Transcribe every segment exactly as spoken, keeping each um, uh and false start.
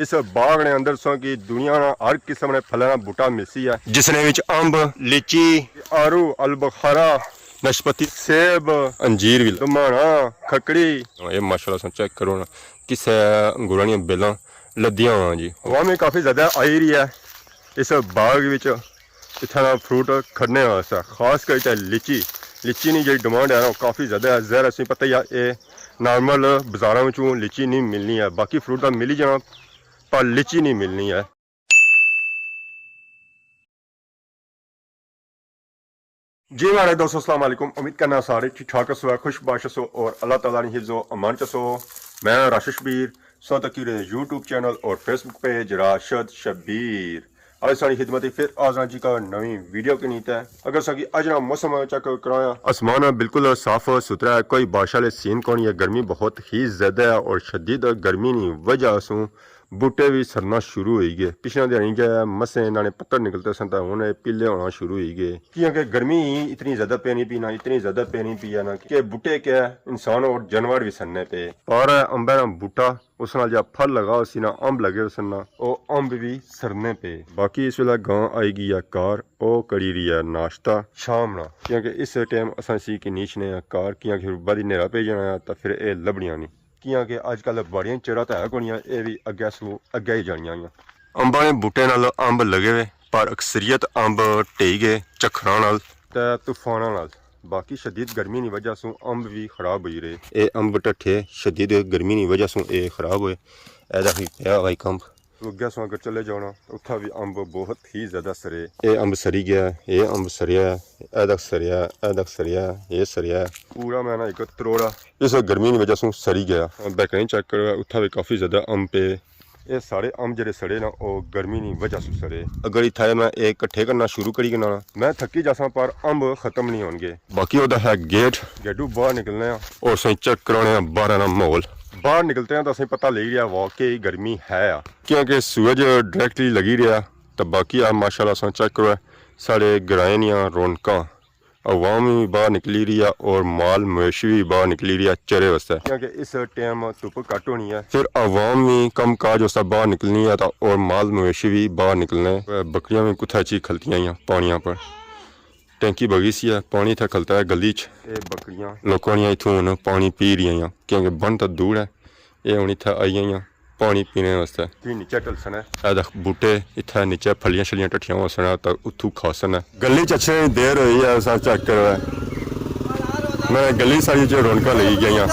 اس باغ نے اندر تساں کی دنیا نا ہر قسم نے پھلاں نا بوٹا ملسی ہے، جس نے وچ امب، لیچی، آڑو، البخارا، ناشپاتی، سیب، انجیر وی، دمانا، کھکڑی۔ اے ماشاءاللہ تساں چیک کرو نا، کسے انگوراں نیاں بیلاں لدیاں ہویاں جی۔ عوام وی کافی زیادہ آئی رہی ہے اس باغ وچ۔ اتھاں نا فروٹ کھڈنے واسطے، خاص کر تے لیچی، لیچی نی جیڑی ڈیمانڈ ہے نا، او کافی زیادہ ہے۔ ظاہر اسی پتہ ہی ہے، اے نارمل بازاراں وچوں لیچی نہیں ملنی ہے، باقی فروٹ تاں ملی جانا، پر لیچی نہیں ملنی ہے۔ جی ماڑے دوستو، السلام علیکم۔ امید کرنا سارے ٹھیک ٹھاک ہسو، خوش باش ہسو اور اللہ تعالیٰ نی حفظ و امان چ ہسو۔ میں راشد شبیر، سو تکی رہے یوٹیوب چینل اور فیس بک پیج راشد شبیر۔ آج ساری خدمت پھر آزاں جی کا نویں ویڈیو کے نیت ہے۔ اگر ساکی اج نا موسم چیک کرایا، آسمان بالکل صاف ستھرا ہے، کوئی بارش والے سین کونی ہے۔ گرمی بہت ہی زیادہ ہے اور شدید گرمی نی وجہ سوں بوٹے وی سڑنا شروع ہوئی گئے۔ پچھلے دیہاڑی کیا ہے، مسے انہاں نے پتر نکلتے سن تاں ہن اے پیلے ہونا شروع ہوئی گئے۔ کیونکہ گرمی ہی اتنی زیادہ پینی پی نا، اتنی زیادہ پینی پی ہے نا کہ بوٹے کیا، انسان اور جانور وی سڑنے پے۔ پارا امبے نا بوٹا، اس نال جا پھل لگا ہوسی نا، امب لگے ہوسن نا، او امب وی سڑنے پے۔ باقی اس ویلے گاں آئی گئی ہے کار، او کری رہی ہے ناشتہ شام نا۔ کیونکہ اس ٹائم اساں اسی کی نیچنے آں کار، کیونکہ بعد نیرا پئی جانا ہے تاں پھر اے لبھنیاں نی۔ کیاں کہ اج کل باڑیاں چرا تاں ہے کونیاں، اے وی اگے سوں اگے ہی جانیاں آیاں۔ امباں نے بوٹے نال امب لگے ہوئے، پر اکثریت امب ٹہی گئے جھکھڑاں نال تے طوفاناں نال۔ باقی شدید گرمی نی وجہ سوں امب وی خراب ہوئی رہے۔ اے امب ٹٹھے، شدید گرمی نی وجہ سوں اے خراب ہوئے۔ اے دیکھ پیا ہوا ایک امب۔ اگے سوں اگر چلے جاؤ نا، اتھا وی امب بہت ہی زیادہ سرے۔ اے امب سری گیا، اے امب سریا، اے تک سریا، اے تک سریا، اے سریا۔ پورا میں نا ایک تروڑا اس گرمی نی وجہ سوں سری گیا۔ بیکریں چیک کرو، اتھا وی کافی زیادہ امب پے۔ اے سارے امب جڑے سڑے نا، او گرمی نی وجہ سوں سڑے۔ اگر اتھا میں اے کٹھے کرنا شروع کری گنا نا، میں تھکی جاساں، پر امب ختم نہیں ہون گے۔ باقی او دا ہے گیٹ۔ گیٹو باہر نکلنے آں۔ اور سائیں چیک کرانے آں باہر نا ماحول۔ باہر نکلتے ہیں تو اسیں پتہ لگی رہیا واقعی گرمی ہے آ۔ کیونکہ سورج ڈائریکٹلی لگی رہیا۔ تو باقی آ ماشاءاللہ سائیں چیک کرو، ساڑے گرائیں نیاں رونقاں، عوام وی باہر نکلی رہی ہے اور مال مویشی وی باہر نکلی رہی ہے چرے واسطے۔ کیونکہ اس ٹائم دھوپ گھٹ ہونی ہے۔ پھر عوام وی کم کاج واسطے باہر نکلنی ہے تا اور مال مویشی وی باہر نکلنے۔ بکریاں وی کتھا چی کھلتیاں ہیاں پانیاں پر۔ ٹینکی بگی سی ہے، پانی اتھا کھلتا ہے گلی چ۔ اے بکریاں لوکاں نیاں اتھوں ہن پانی پی رہیاں ہیاں، کیونکہ بن تاں دور ہے، اے ہن اتھا آئی گیاں پانی پینے واسطے۔ تھی نیچے ٹلسن ہے۔ اے دیکھ بوٹے، اتھا نیچے پھلیاں شلیاں ٹٹھیاں ہوسن ہے تاں اتھوں کھاسن ہے۔ گلی چ اچھے دیر ہوئی ہے، اساں چیک کرو ہے۔ میں گلی ساری چ رونقاں لگی گئیاں۔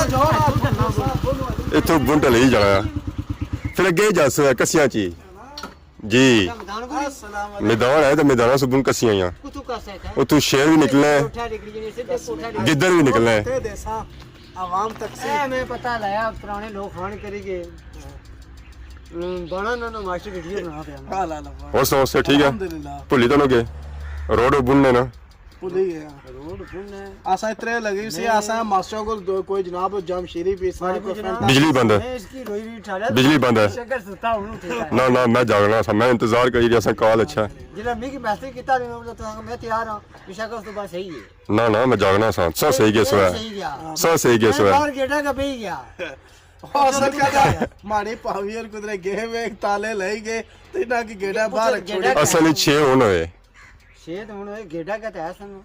اتھوں بن ٹلی جانا ہے۔ پھر اگے جاسو ہے کسیاں چی۔ جی۔ میدان ہے تو میدان سبن کسیاں آیاں۔ اتھوں شیر وی نکلنے، گدڑ وی نکلنے۔ عوام تک سے۔ اے میں پتہ لایا، پرانے لوگ کھان کری گئے۔ ہم، بنا نہ نہ ماسٹر ویڈیو بنا پیا میں۔ اور سو سے ٹھیک ہے؟ الحمدللہ۔ بھلی تو نہ گئے۔ روڈ بننے نا۔ بھلی گیا۔ روڈ بننے۔ اساں اترے لگی سی، اساں ماسٹر کو دو-، کوئی جناب جام شیری پیس نہ، کوئی فنٹا۔ بجلی بند ہے۔ بجلی بند ہے۔ شکر ستا ہوں ٹھیک ہے۔ نہ، نہ، میں جاگنا سا، میں انتظار کری رہیا سا، کال اچھا ہے۔ جڑا میکی میسج کیتا، میں تیار ہاں، شکر اس تو بعد صحیح ہے۔ نہ، نہ، میں جاگنا سا۔ سو صحیح گیا سو ہے۔ صحیح گیا۔ سو صحیح گیا سو ہے۔ باہر گیٹا کا پہ ہی گیا۔ اصل کیا تھا؟ ماڑی پاوی اور کدرے گئے وے، تالے لئی گئے، تے نہ کہ گیٹا باہر چھوڑی۔ اصل چھ ہن ہوئے۔ چھ تے ہن ہوئے، گیٹا کا تے ہے سن۔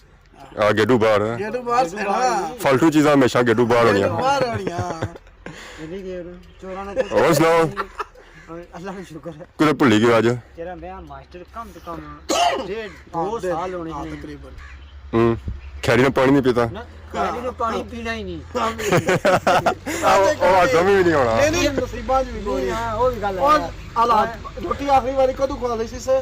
آ، گیٹو باہر ہے۔ گیٹو باہر سے نا۔ فالتو چیزاں ہمیشہ گیٹو باہر ہونیاں۔ گیٹو باہر ہونیاں۔ چوراں نے اور سناؤ؟ اللہ کا شکر ہے۔ کدھر بھلی گئے اج؟ تیرا میں ماسٹر کم سے کم ڈیڑھ دو سال ہونے ہاں، نے۔ تقریباً۔ ہوں۔ کھیڑی نے پانی نہیں پیتا؟ نہ، کھیڑی نے پانی پینا ہی نہیں۔ آدمی بھی نہیں ہونا۔ نہیں، نہیں، نصیباں چ بھی کوئی نہیں۔ ہاں، وہ بھی گل ہے۔ اور حالات، روٹی آخری باری کدوں کھوا لی سی سے؟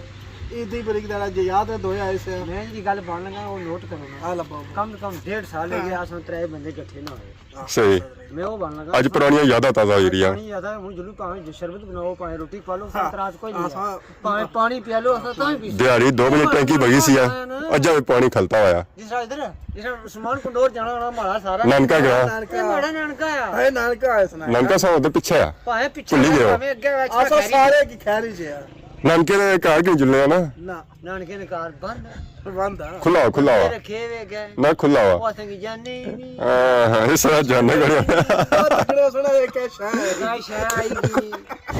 عید دی بریک دے جے یاد ہے، دوئے آئے سے۔ میں جی گل بن لگا، وہ نوٹ کرو نا۔ آ لبا۔ کم سے کم ڈیڑھ سال ہو گیا، اساں ترے بندے کٹھے نہ ہوئے۔ صحیح۔ میں وہ بن لگا۔ اج پرانیاں یاداں تازہ ہوئی رہیاں۔ پرانی یاداں، ہن جلو پاویں شربت بناؤ، پاویں روٹی کھوا لو، ہاں۔ اعتراض کوئی نہیں ہے۔ ہاں۔ پاویں پانی پیا لو، اساں تاں بھی۔ دیہاڑی دو بجے ٹینکی بگی سی ہے، ہاں۔ اجا بھی پانی کھلتا ہویا۔ جس طرح ادھر، جس طرح عثمان کنڈور جانا ہونا، ماڑا سارا نانکا گیا۔ اے ماڑا نانکا آ۔ اے نانکا آ، اس نانکا۔ نانکا سا ادھر پیچھے آ۔ پاویں پیچھے بھلی گئے ہو۔ پاویں اگے آ، اساں سارے کی خیر ہی جے آ۔ نانکے نے گھر کیوں جلنے آ نا؟ نہ۔ نانکے نے کار بند۔ بند آ۔ کھلا ہوا، کھلا ہوا۔ رکھے ہوئے گئے۔ نہ کھلا ہوا۔ وہ اساں کی جانے ہی نہیں۔ ہاں، ہاں، اس طرح جانے کو نہیں۔ تکڑا سنا ایک ہے شاہ۔ کیا شاہ آئی گئی۔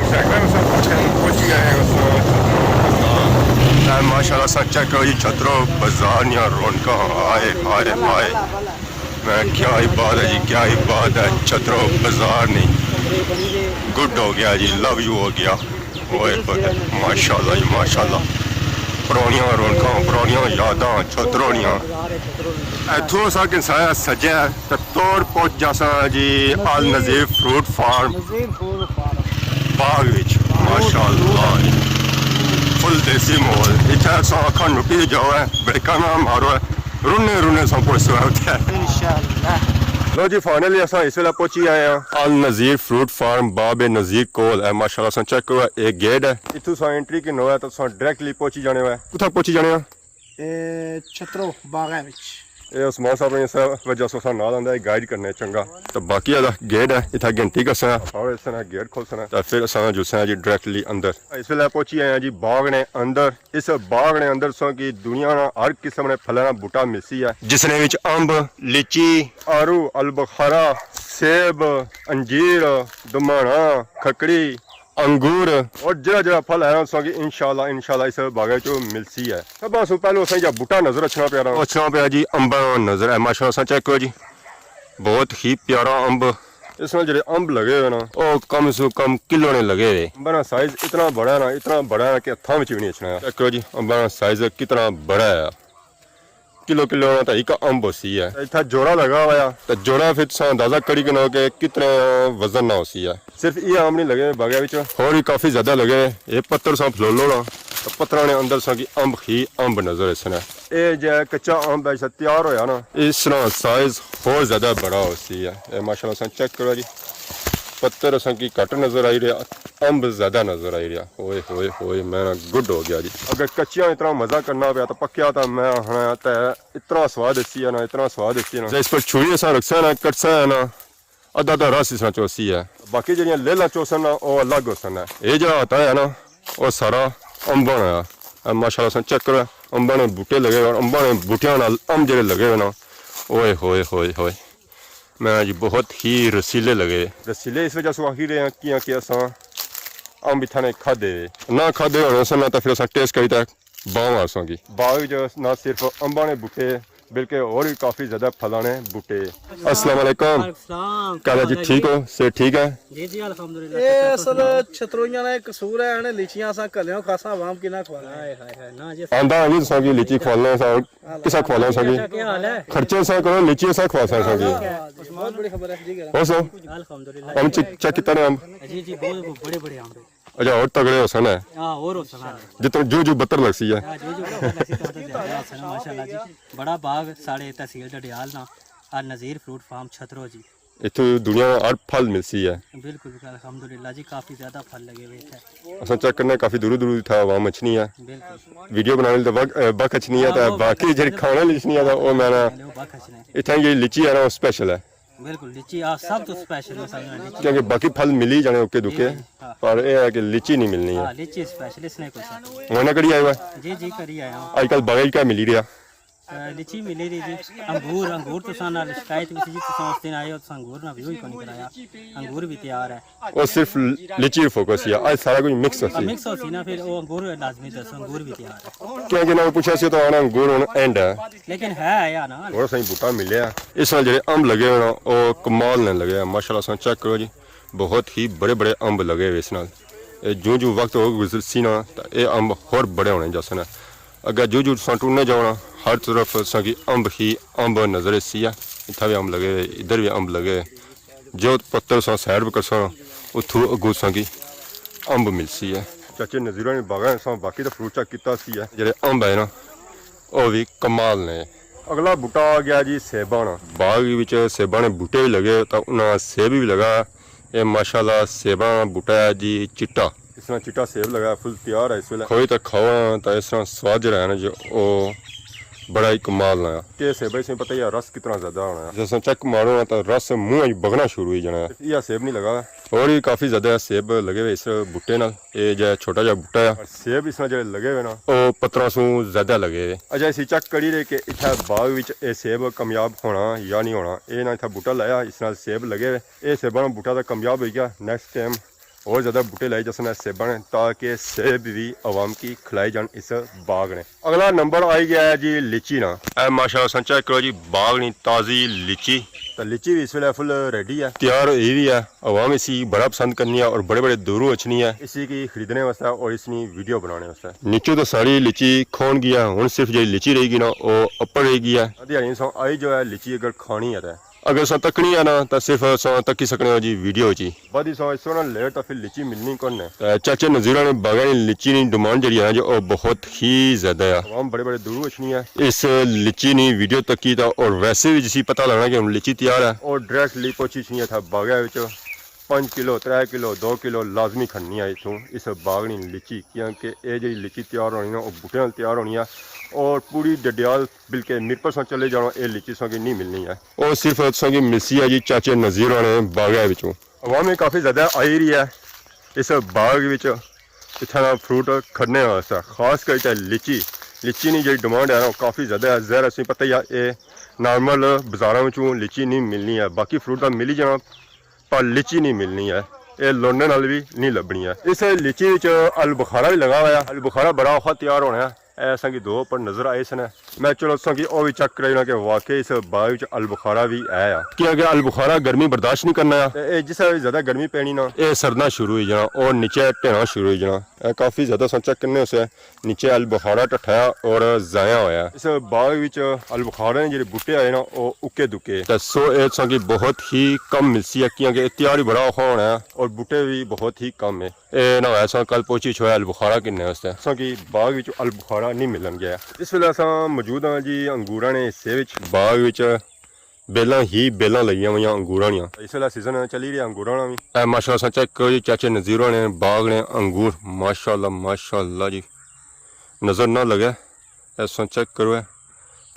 سائیکل سب کچھ ہے۔ ماشاءاللہ سا چیک کرو جی چھترو بازار نیاں رونقاں، ہائے ہائے ہائے۔ میں کیا ہی بات ہے جی، کیا ہی بات ہے، چھترو بازار نہیں۔ گڈ ہو گیا جی، لو یو ہو گیا۔ اوئے ہوئے، ماشاءاللہ جی ماشاءاللہ۔ پرانیاں رونقاں، پرانیاں یاداں، چھترو نیاں۔ اتھوں اساں کنسایا سجے تے توڑ پہنچ جاساں جی النظیر فروٹ فارم باغ وچ۔ ماشاءاللہ جی، فل دیسی ماحول۔ اتھے اساں اکھاں نٹی جاؤ ہے، بریکاں نہ مارو ہے، رونے رونے ساں پہنچسو ہے اتھے۔ انشاءاللہ۔ لو جی، فائنلی اساں اس ویلے پہنچی آئے ہاں النظیر فروٹ فارم باب نظیر کول۔ اے ماشاءاللہ ساں چیک کرو، اے گیٹ ہے۔ اتھوں ساں انٹری کنو ہے تو ساں ڈائریکٹلی پہنچی جانے ہوئے۔ کتھاں پہنچی جانے ہاں؟ اے چھترو باغ ہے وچ۔ اے عثمان صاحب نے اس وجہ سے اساں نال آندا ہے، گائیڈ کرنے چنگا۔ تو باقی آلا گیٹ ہے، اتھا گھنٹی کسنا، اور اس طرح گیٹ کھولسنا، تو پھر اساں جلسنا جی ڈائریکٹلی اندر۔ اس ویلے پہنچی آئے ہیں جی باغ نے اندر۔ اس باغ نے اندر سو کی دنیا نا ہر قسم نے پھلاں نا بوٹا ملسی ہے، جس نے وچ امب، لیچی، آڑو، البخارا، سیب، انجیر، دمانا، کھکڑی، انگور اور جڑا جڑا پھل ہے نا، اساں کی انشاءاللہ، انشاءاللہ اس باغے چوں ملسی ہے۔ سب سوں پہلو اساں جا بوٹا نظر اچھنا پیا نا۔ اچھنا پیا جی امباں نظر ہے، ماشاءاللہ سا چیک کرو جی، بہت ہی پیارا امب۔ اس نال جڑے امب لگے ہوئے نا، او کم سے کم کلو نے لگے ہوئے۔ امباں نا سائز اتنا بڑا ہے نا، اتنا بڑا ہے نا کہ ہتھاں وچ بھی نہیں اچھنا۔ چیک کرو جی، امباں نا سائز کتنا بڑا ہے۔ کلو کلو نا تاں ایک امب ہوسی ہے۔ اتھا جوڑا لگا ہوا ہے۔ تے جوڑا پھر تساں اندازہ کری کنو کہ کتنے وزن نا ہوسی ہے۔ صرف یہ امب نہیں لگے باغے وچ، ہور بھی کافی زیادہ لگے۔ یہ پتر ساں پھلولو نا، تے پتراں نے اندر ساں کی امب ہی امب نظر اسن ہے۔ اے جے کچا امب ہے، جسا تیار ہویا نا، اس طرح سائز ہور زیادہ بڑا ہوسی ہے۔ اے ماشاءاللہ ساں چیک کرو جی، پتر ساں کی گھٹ نظر آئی رہیا، امب زیادہ نظر آئی رہیا۔ ہوئے ہوئے ہوئے، میں نا گڈ ہو گیا جی۔ اگر کچیاں اتنا مزہ کرنا پیا تو پکیا تو میں آخنا تے اتنا سواد اسی ہے نا، اتنا سواد اسی ہے نا۔ جے اس پر چھری اساں رکھسا نا، کٹسا ہے نا، ادھا ادھا رس اس نا چوسی ہے۔ باقی جڑیاں لیلاں چوسن نا، او الگ ہوسن ہے۔ اے جڑا آتا ہے نا، او سارا امباں نا ہے۔ اے ماشاءاللہ ساں چیک کرو، امباں نے بوٹے لگے ہوئے، امباں نے بوٹیاں نال امب جڑے لگے ہوئے نا، اوئے ہوئے ہوئے ہوئے۔ میں جی بہت ہی رسیلے لگے۔ رسیلے اس وجہ سے آخی رہے ہیں کیاں کہ اساں امب اتھا نے کھادے وے۔ نہ کھادے ہونے سن نا تاں پھر اساں ٹیسٹ کری تے باغ آساں کی۔ باغ وچ نہ صرف امباں نے بوٹے بلکہ ہور بھی کافی زیادہ پھلاں نے بوٹے۔ السلام علیکم۔ وعلیکم السلام۔ کیا حال ہے جی، ٹھیک ہو؟ صحت ٹھیک ہے؟ جی جی الحمدللہ۔ اے اصل چھتروئیاں نا ایک قصور ہے، انہیں لیچیاں اساں گھلیاں کھاساں عوام کی نہ کھوانا۔ ہائے ہائے ہائے، نہ جی۔ آندا نہیں تساں کی لیچی کھوالنے ساں، کسا کھوالا ساں کی؟ کیا حال ہے؟ خرچے ساں کرو، لیچی ساں کھواساں ساں کی۔ بہت بڑی خبر ہے جی۔ ہو سو؟ الحمدللہ۔ ہم چیک، چیک کیتا نے ہم۔ جی جی، بہت بڑے بڑے آم۔ اچھا، اور تگڑے ہو سن ہے؟ ہاں، اور ہو سن ہے۔ جتنا جو جو بتر لگ سی ہے۔ ہاں، جو جو بتر لگ سی، تو زیادہ ہو سن، ماشاءاللہ جی۔ بڑا باغ ساڑے تحصیل ڈڈیال نا، النظیر فروٹ فارم چھترو جی۔ اتھوں دنیا نا ہر پھل ملسی ہے۔ بالکل، بالکل، الحمدللہ جی، کافی زیادہ پھل لگے ہوئے تھے۔ اساں چیک کرنے کافی دوروں دوروں تھا عوام اچھنی ہے۔ بالکل۔ ویڈیو بنانے تو وقت، وقت اچھنی ہے، ہاں، تو وہ باقی وقت جڑی اچھنی ہے۔ کھانے اچھنی ہے تو وہ میں نا، ہاں، وہ وقت اچھنے۔ اتھاں جڑی لیچی ہے نا، وہ سپیشل ہے۔ بالکل، لیچی آ سب تو سپیشل ہے، سب لیچی۔ کیونکہ باقی پھل ملی جانے اوکے دکے، جی، ہاں۔ پر یہ ہے کہ لیچی نہیں ملنی ہے۔ ہاں، لیچی سپیشل اس نے کوئی سا۔ ہونا کڑی آئی ہوا؟ جی جی، کری آیا ہوں۔ آج کل باغ کیا ملی رہا؟ اے، لیچی ملی رہی جی، انگور، انگور تساں نال شکایت وی سی جی، تساں اس دن آئے ہو، تساں انگور نا ویو ہی کونی کرایا۔ انگور بھی تیار ہے۔ وہ صرف لیچی فوکس ہی ہے، آج سارا کچھ مکس ہو سی۔ مکس ہو سی نا، پھر وہ انگور لازمی دسو، انگور بھی تیار ہے۔ کیونکہ نہ پوچھا سی تو آنا انگور ہن اینڈ ہے۔ لیکن ہے یا نا۔ اور صحیح بوٹا ملیا۔ اس نال جڑے امب لگے ہوئے نا، وہ کمال نے لگے ہیں۔ ماشاءاللہ سن چیک کرو جی، بہت ہی بڑے بڑے امب لگے ہوئے اس نال۔ اے جوں جوں وقت ہو گزرسی نا، تاں اے امب ہور بڑے ہونے جاسن۔ اگے جوں جوں تساں ٹرنے جاؤ نا، ہر طرف تساں کی امب ہی امب نظر ایسی ہے۔ اتھا بھی امب لگے ہوئے، ادھر بھی امب لگے ہوئے۔ جو پتر تساں سائیڈ پر کرسو نا، اتھوں اگوں تساں کی امب ملسی ہے۔ چاچے نذیرہ نے باغاں تساں باقی دا فروٹ چیک کیتا سی ہے۔ جڑے امب ہے نا، او بھی کمال نے۔ اگلا بوٹا آ گیا جی سیباں نا۔ باغ وچ سیباں نے بوٹے بھی لگے، تاں انہاں سیب بھی لگا۔ اے ماشاءاللہ سیباں بوٹا ہے جی چٹا۔ اس طرح چٹا سیب لگا ہے، فل تیار ہے اس ویلے۔ کھوئی تے کھاؤ نا، تاں اس طرح سواد جڑا ہے نا جو، او بڑا ہی کمال نا۔ کہ سیباں اس میں پتہ ہی ہے، رس کتنا زیادہ ہونا ہے۔ جس طرح چیک مارو نا، تاں رس منہ وچ بگنا شروع ہوئی جانا ہے۔ یہ سیب نہیں لگا۔ اور بھی کافی زیادہ سیب لگے ہوئے اس بوٹے نال۔ اے جا چھوٹا جا بوٹا ہے۔ اور سیب اس نال جڑے لگے ہوئے نا، او پتراں سوں زیادہ لگے ہوئے۔ اچھا، اسی چیک کری رہے کہ اتھا باغ وچ اے سیب کامیاب ہونا یا نہیں ہونا۔ اے نا اتھا بوٹا لایا، اس نال سیب لگے ہوئے۔ اے سیباں نا بوٹا تاں کامیاب ہوئی گیا۔ نیکسٹ ٹائم اور زیادہ بوٹے لائی جاسن سیباں نے، تاکہ سیب بھی عوام کی کھلائی جان اس باغ نے۔ اگلا نمبر آئی گیا ہے جی لیچی نا۔ اے ماشاءاللہ تساں چیک کرو جی، باغ نی تازی لیچی۔ تے لیچی بھی اس ویلے فل ریڈی ہے، تیار ہوئی ہوئی ہے۔ عوام اسی بڑا پسند کرنی ہے اور بڑے بڑے دوروں اچھنی ہے اسی کی خریدنے واسطے اور اس نی ویڈیو بنانے واسطے۔ نیچو تو ساری لیچی کھون گیا، ہن صرف جی لیچی رہی گی نا، وہ اپر رہی گیا۔ ادھی ہنی سو آئی جو ہے لیچی اگر کھانی ہے تے، اگر سو تکنی ہے نا، تو صرف سو تکی سکنے ہو جی ویڈیو چی۔ بعد سو اس طرح لیٹ تو پھر لیچی ملنی کون ہے۔ تے چاچے نذیرہ نے باغاں نی لیچی نی ڈیمانڈ جڑی ہے نا جو، وہ بہت ہی زیادہ ہے۔ عوام بڑے بڑے دوروں اچھنی ہے اس لیچی نی ویڈیو تکی تا، اور ویسے بھی جسی پتہ لگنا کہ ہن لیچی تیار ہے، اور ڈائریکٹ لی پہنچی اچھنی ہے تھا باغے وچ۔ پنج کلو، ترے کلو، دو کلو لازمی کھننی ہے اتھوں اس باغ نی لیچی، کیونکہ اے جڑی لیچی تیار ہونی نا، وہ بوٹے نال تیار ہونی ہے، اور پوری ڈڈیال بلکہ میرپور سوں چلے جانا، اے لیچی سوں کی نہیں ملنی ہے۔ وہ صرف سوں کی ملسی ہے جی چاچے نذیر ہونے باغے وچوں۔ عوام بھی کافی زیادہ آئی رہی ہے اس باغ وچ اتھاں نا فروٹ کھڑنے واسطے، خاص کر تے لیچی۔ لیچی نی جڑی ڈیمانڈ ہے نا، وہ کافی زیادہ ہے۔ ظاہر اسی پتہ ہی ہے، اے نارمل بازاراں وچوں لیچی نہیں ملنی ہے، باقی فروٹ تاں ملی جانا، پر لیچی نہیں ملنی ہے۔ اے لوڑنے نال بھی نہیں لبنی ہے۔ اس لیچی وچ البخارا بھی لگا ہوا ہے۔ البخارا بڑا اوکھا تیار ہونا ہے۔ اے اساں کی دو پر نظر آئے سن۔ میں چلو تساں کی او وی چیک کرائی نا کہ واقعی اس باغ وچ البخارا وی ہے آ۔ کیونکہ البخارا گرمی برداشت نہیں کرنا آ۔ تے اے جس ویلے زیادہ گرمی پینی نا، اے سڑنا شروع ہوئی جانا اور نیچے ڈھینا شروع ہوئی جانا۔ اے کافی زیادہ تساں چیک کرنے ہوسے، نیچے البخارا ڈھٹھا اور ضائع ہویا۔ اس باغ وچ البخارے نے جڑے بوٹے آئے نا، او اکے دکے۔ تے سو اے تساں کی بہت ہی کم ملسی ہے، کیونکہ اے تیار ہی بڑا اوکھا ہونا ہے اور بوٹے وی بہت ہی کم ہے۔ اے نہ ہویا اساں کل پہنچی چھویا البخارا گھننے واسطے۔ اساں کی باغ وچ البخارا نہیں ملن گیا۔ اس ویلے اساں موجود ہاں جی انگوراں نے حصے وچ۔ باغ وچ بیلاں ہی بیلاں لگیاں ہوئیاں انگوراں نیاں۔ اس ویلے سیزن چلی رہیا انگوراں نا وی۔ اے ماشاءاللہ اساں چیک کرو جی، چاچے نذیر ہونے باغ نے انگور، ماشاءاللہ، ماشاءاللہ جی، نظر نہ لگے۔ اے تساں چیک کرو، اے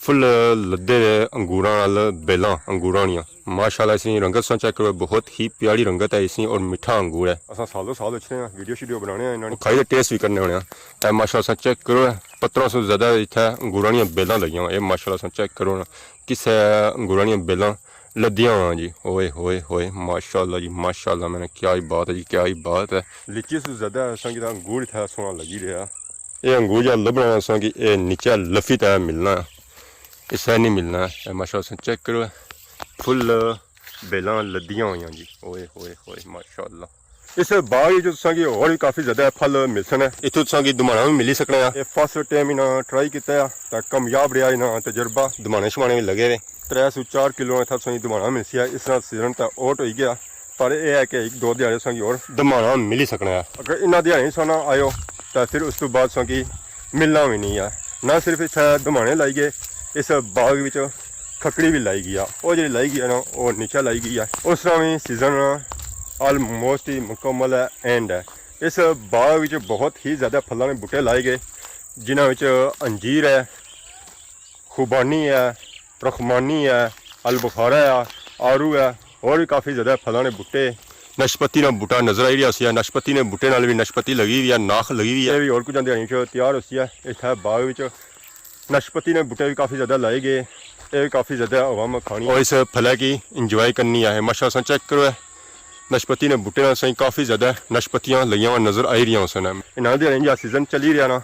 فل لدے دے انگوراں نال، بیلاں انگوراں نیاں۔ ماشاءاللہ، اس نی رنگت تساں چیک کرو، بہت ہی پیاری رنگت ہے اس نی اور میٹھا انگور ہے۔ اساں سالوں سال اچھنے آں، ویڈیو شیڈیو بنانے آں انہاں نی۔ کھائی تے ٹیسٹ وی کرنے ہونے آں۔ اے ماشاءاللہ تساں چیک کرو، اے پتراں سوں زیادہ اتھے انگوراں نیاں بیلاں لگیاں ہوئیاں۔ اے ماشاءاللہ تساں چیک کرو نا، کسے انگوراں نیاں بیلاں لدیاں ہوئیاں جی۔ اوئے ہوئے ہوئے، ماشاءاللہ جی ماشاءاللہ، میں نے کیا ہی بات ہے جی، کیا ہی بات ہے۔ لیچی سوں زیادہ اساں کی تاں انگور اتھے سوہنا لگی رہیا۔ اے انگور جا لبنا اساں کی، اے نیچے لفی تے ملنا، اسے نہیں ملنا۔ اے ماشاءاللہ تساں چیک کرو، فل بیلاں لدیاں ہوئیاں جی۔ اوئے ہوئے ہوئے، ماشاءاللہ۔ اس باغ وچ تساں کی ہور وی کافی زیادہ پھل ملسن۔ اتھوں تساں کی دمانا وی ملی سکنا ہے۔ اے فرسٹ ٹائم انہاں ٹرائی کیتا ہے، تاں کامیاب رہیا انہاں تجربہ۔ دمانے شمانے وی لگے رہے۔ ترے سو چار کلو اتھا تساں کی دمانا ملسی ہے۔ اس نال سیزن تاں آؤٹ ہوئی گیا۔ پر اے ہے کہ ہک دو دیہاڑے اساں کی ہور دمانا ملی سکنا ہے۔ اگر انہاں دیہاڑیں تساں نہ آئے ہو تاں فر اس توں بعد تساں کی ملنا وی نہیں ہے۔ نہ صرف اتھے دمانے لائی گئے، اس باغ وچ کھکڑی وی لائی گئی آ۔ او جیہڑی لائی گئی ہے نا، او نیچے لائی گئی ہے۔ اس طرح وی سیزن آلموسٹ ہی مکمل ہے، اینڈ ہے۔ اس باغ وچ بہت ہی زیادہ پھلاں نے بوٹے لائے گئے، جنہاں وچ انجیر ہے، خوبانی ہے، رخمانی ہے، البخارا ہے، آڑو ہے، ہور وی کافی زیادہ پھلاں نے بوٹے۔ نشپتی نا بوٹا نظر آئی رہیا سی، نشپتی نے بوٹے نال وی نشپتی لگی ہوئی ہے، ناخ لگی ہوئی ہے۔ اے وی ہور کچھ دیہاڑیں وچ تیار ہوسی ہے۔ اتھے باغ وچ نشپتی نے بوٹے وی کافی زیادہ لائے گئے، اے وی کافی زیادہ عوام کھانی۔ اور اس پھلے کی انجوائے کرنی ہے۔ ماشاءاللہ تساں چیک کرو، اے نشپتی نے بوٹے نال تساں کی کافی زیادہ نشپتیاں لگیاں ہوئیاں نظر آئی رہیاں ہوسن۔ انہاں دیہاڑیں جیہڑا سیزن چلی رہیا نا،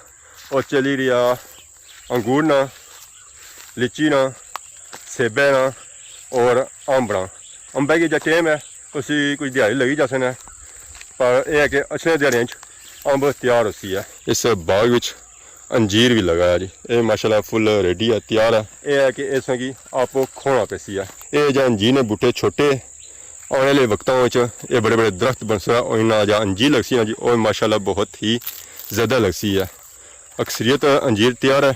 او چلی رہیا انگور نا، لیچی نا، سیبے نا اور امب نا۔ امبے کی جا ٹائم ہے، اسی کچھ دیہاڑی لگی جاسے نا، پر اے ہے کہ اچھنے دیہاڑیں اچ امب تیار ہوسی ہے۔ اس باغ وچ انجیر وی لگا ہے جی، اے ماشاءاللہ فل ریڈی ہے، تیار ہے۔ اے ہے کہ اساں کی آپو کھونا پیسی ہے۔ اے جا انجیر نے بوٹے چھوٹے، آنے والے وقتاں وچ اے بڑے بڑے درخت بنسے، اور انہاں جا انجیر لگسی نا جی، او ماشاءاللہ بہت ہی زیادہ لگسی ہے۔ اکثریت انجیر تیار ہے۔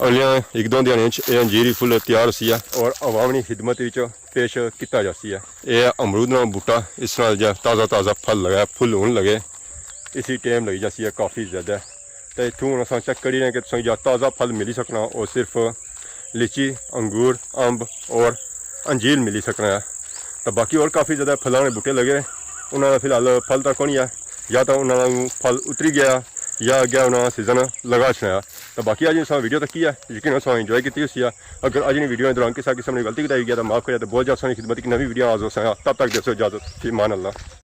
اگلیاں ہک دو دیہاڑیں اچ اے انجیر وی فل تیار ہوسی ہے اور عوام نی خدمت وچ پیش کیتا جاسی ہے۔ اے امرود نا بوٹا، اس نال جا تازہ تازہ پھل لگا ہے، پھل ہن لگے، اسی ٹائم لگی جاسی ہے کافی زیادہ۔ تے اتھوں ہن اساں چیک کری رہے ہیں کہ تساں جا تازہ پھل ملی سکنا، او صرف لیچی، انگور، امب اور انجیر ملی سکنا ہے۔ تے باقی اور کافی زیادہ پھلاں نے بوٹے لگے، انہاں دا فی الحال پھل تاں کونی ہے، یا تاں انہاں دا پھل اتری گیا یا اگے انہاں سیزن لگا چھڑیا۔ تے باقی اج اساں ویڈیو تکی ہے، یقیناً اساں انجوائے کیتی ہوسی ہے۔ اگر اج نی ویڈیو نے دوران کسا قسم نی غلطی کتائی ہوئی ہے تاں معاف کریا، تے بہت جلد اساں نی خدمت اک نوی ویڈیو حاضر ہوساں۔ تب تک دیسو اجازت، فی امان اللہ۔